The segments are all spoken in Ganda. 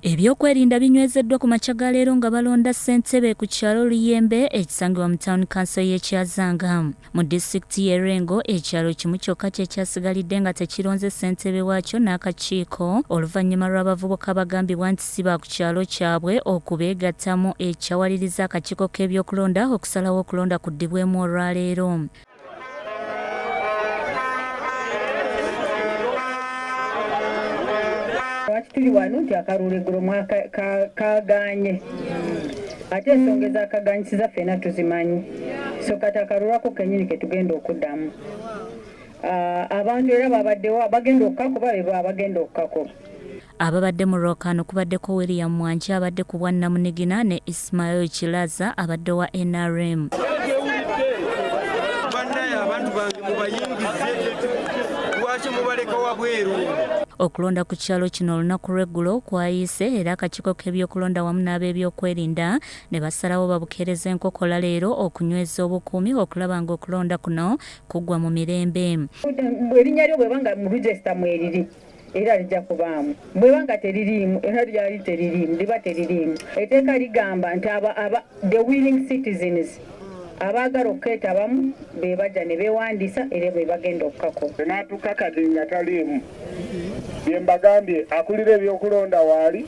Ebyokwerinda binywezeddwa ku makya ga leero nga balonda ssentebe ku kyalo Luyembe ekisangibwa mu Town Council y'e Kyazanga. Mu disitulikiti y'e Lwengo, ekyalo kimu kyokka kye kyasigalidde nga tekironze ssentebe waakyo n'akakiiko oluvannyuma lw'abavubuka abagambibwa nti si ba ku kyalo kyabwe okubeegattamu ekyawaliriza akakiiko k'ebyokulonda okusalawo okulonda kuddibwemu olwaleero. Lwaki tuli wano nti akalulu eggulo kagaanye, ate ensonga ezakaganyisiza ffenna tuzimanyi, so kati akalulu ako kennyini ke tugenda okuddamu. Abantu era babaddewo bagenda okukakuba, be bagenda okukakuba. Ababadde mu lwokaano kubaddeko William Mwanje abadde ku bwannamunigina ne Ismail Kilaza abadde wa NRM. Bannaye abantu bange mubayingize, lwaki mubaleka wabweru? Okulonda ku kyalo kino olunaku lw'eggulo kwayise era akakiiko k'ebyokulonda wamu n'ab'ebyokwerinda ne basalawo babukeereze enkokola leero okunyweza obukuumi okulaba ng'okulonda kuno kuggwa mu mirembe. Erinnya lyo bw'eba nga mu register mweriri era lijja kubaamu, bw'eba nga teririimu era lyali teririimu, liba teririimu. Etteeka ligamba nti aba the willing citizens abaagala okukeetabamu be bajja ne beewandiisa era be bagenda okukakola. N'atuuka kati nga taliimu. Bye mbagambye akulira ebyokulonda waali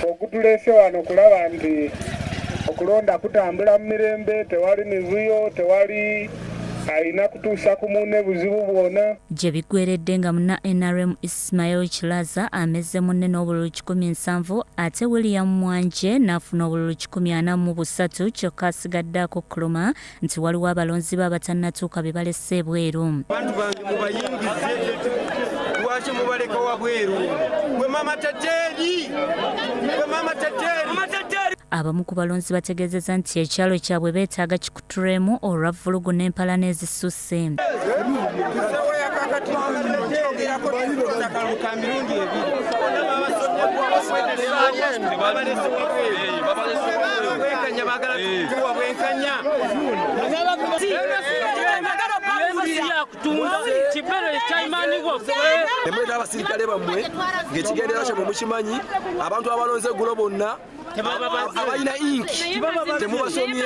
okutuleese wano kulaba nti okulonda kutambula mu mirembe, tewali mivuyo, tewali alina kutuusa ku munne buzibu bwonna. Gye biggweeredde nga munna NRM Ismail Kilaza amezze munne n'obululu 170 ate William Mwanje n'afuna obululu 143 kyokka asigadde akukkuluma nti waliwo abalonzi be abatannatuuka be balese ebweru. Abantu bange mubayingize, lwaki mubaleka wabweru? Gwe mama Teteri, gwe mama Teteri. Abamu ku balonzi bategeezezza nti ekyalo kyabwe beetaaga kikutulwemu olwa vvulugu n'empalana ezisusse. Emweta abasirikale bammwe ng'ekigendererwa kyammwe mukimanyi, abantu abalonze eggulo bonna abalina inki temubasomye.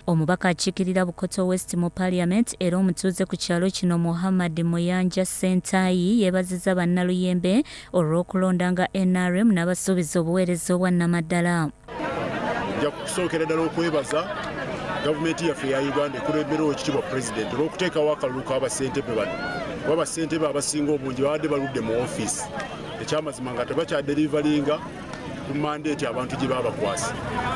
Omubaka akiikirira Bukoto West mu Parliament era omutuuze ku kyalo kino Muhammad Muyanja Ssentayi yeebazizza bannaluyembe olw'okulonda nga NRM n'abasuubiza obuweereza obwannamaddala. Nja kusookera ddala okwebaza gavumenti yaffe eya Uganda ekulemberwa Oweekitiibwa Pulezidenti olw'okuteekawo akalulu k'abassentebe bano, kuba bassentebe abasinga obungi babadde baludde mu ofiisi, ekyamazima nga tebakyaderiveringa ku mandeeti abantu gye babakwasa,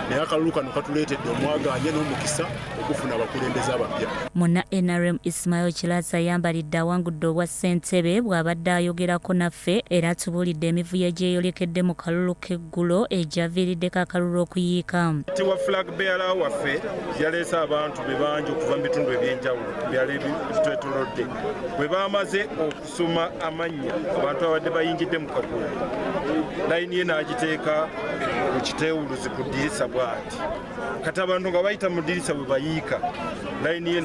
naye akalulu kano katuleetedde omwagaanya n'omukisa okufuna abakulembeze abapya. Munna NRM Ismail Kilaza ayambalidde awangudde obwa ssentebe bw'abadde ayogerako naffe era atubuulidde emivuyo egyeyolekedde mu kalulu k'eggulo egyaviiriddeko akalulu okuyiika. Wa flag bearer waffe yaleese abantu be bangi okuva mu bitundu eby'enjawulo byali bitwetoolodde. Bwe baamaze okusoma amannya abantu abadde bayingidde mu kakuubo, layini ye n'agiteeka ku kiteewuluzi ku ddirisa bw'ati. Kati abantu nga bayita mu ddirisa bwe bayiika, layini ye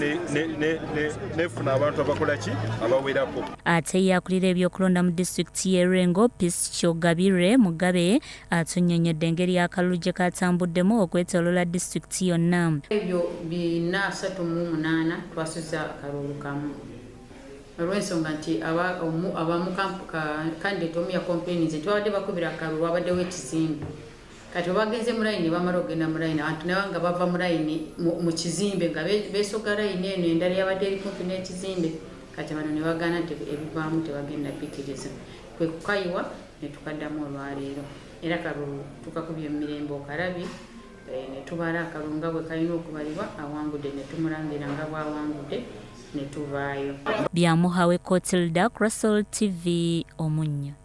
nefuna abantu abakola ki abawerako. Ate ye akulira ebyokulonda mu disitulikiti y'e Lwengo, Peace Kyogabire Mugabe atunnyonnyodde engeri akalulu gye katambuddemu okwetooloola disitulikiti yonna. Ebyo 438 twasuza akalulu kamu olw'ensonga nti abamu kandidate omu yakomplaininze nti babadde bakubira akalulu wabaddewo ekizimbe. Kati bagenze mu layini, bamala okugenda mu layini, abantu nabo nga bava mu layini mu kizimbe nga beesoga layini eno endala yabadde eri kumpi n'ekizimbe. Kati bano ne bagaana nti ebivaamu tebagenda bbikiriza, kwe kukayiwa ne tukaddamu olwaleero. Era kalulu tukakubye mu mirembe okalabye, ne tubala akalulu nga bwe kalina okubalibwa, awangudde ne tumulangira nga bw'awangudde ne tuvaayo. Byamuhawe Cotilda, Crossol TV, Omunnyo.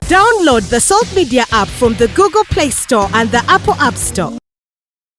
Download the Salt Media app from the Google Play Store and the Apple App Store.